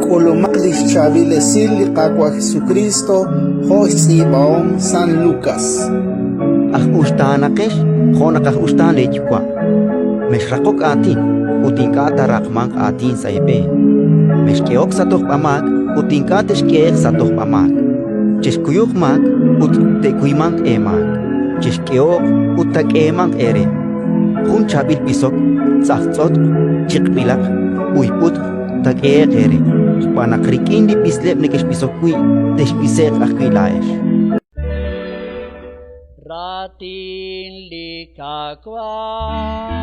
K'ulumaq li xchaab'il esil li Qaawa' Jesukriist jo' xtz'iib'ahom San Lukas. Aj uxtaanaqex jo' naq aj uxtaan leeYuwa'. Mexraqok aatin ut ink'a' taaraqmanq aatin sa' eeb'een. Mexk'ehok sa' tojb'amaak ut ink'a' texk'ehe'q sa' tojb'amaak. Chexkuyuq maak ut te'kuymanq eemaak. Chexk'ehoq ut taak'eemanq eere. Jun chaab'il b'isok, tz'ajtz'otq, chiq'b'ilaq, b'uyb'utq taak'ehe'q eere, xb'aan naq rik'in li b'isleb' nekexb'isok wi' texb'ise'q ajwi' laa'ex. Raatin li Qaawa'.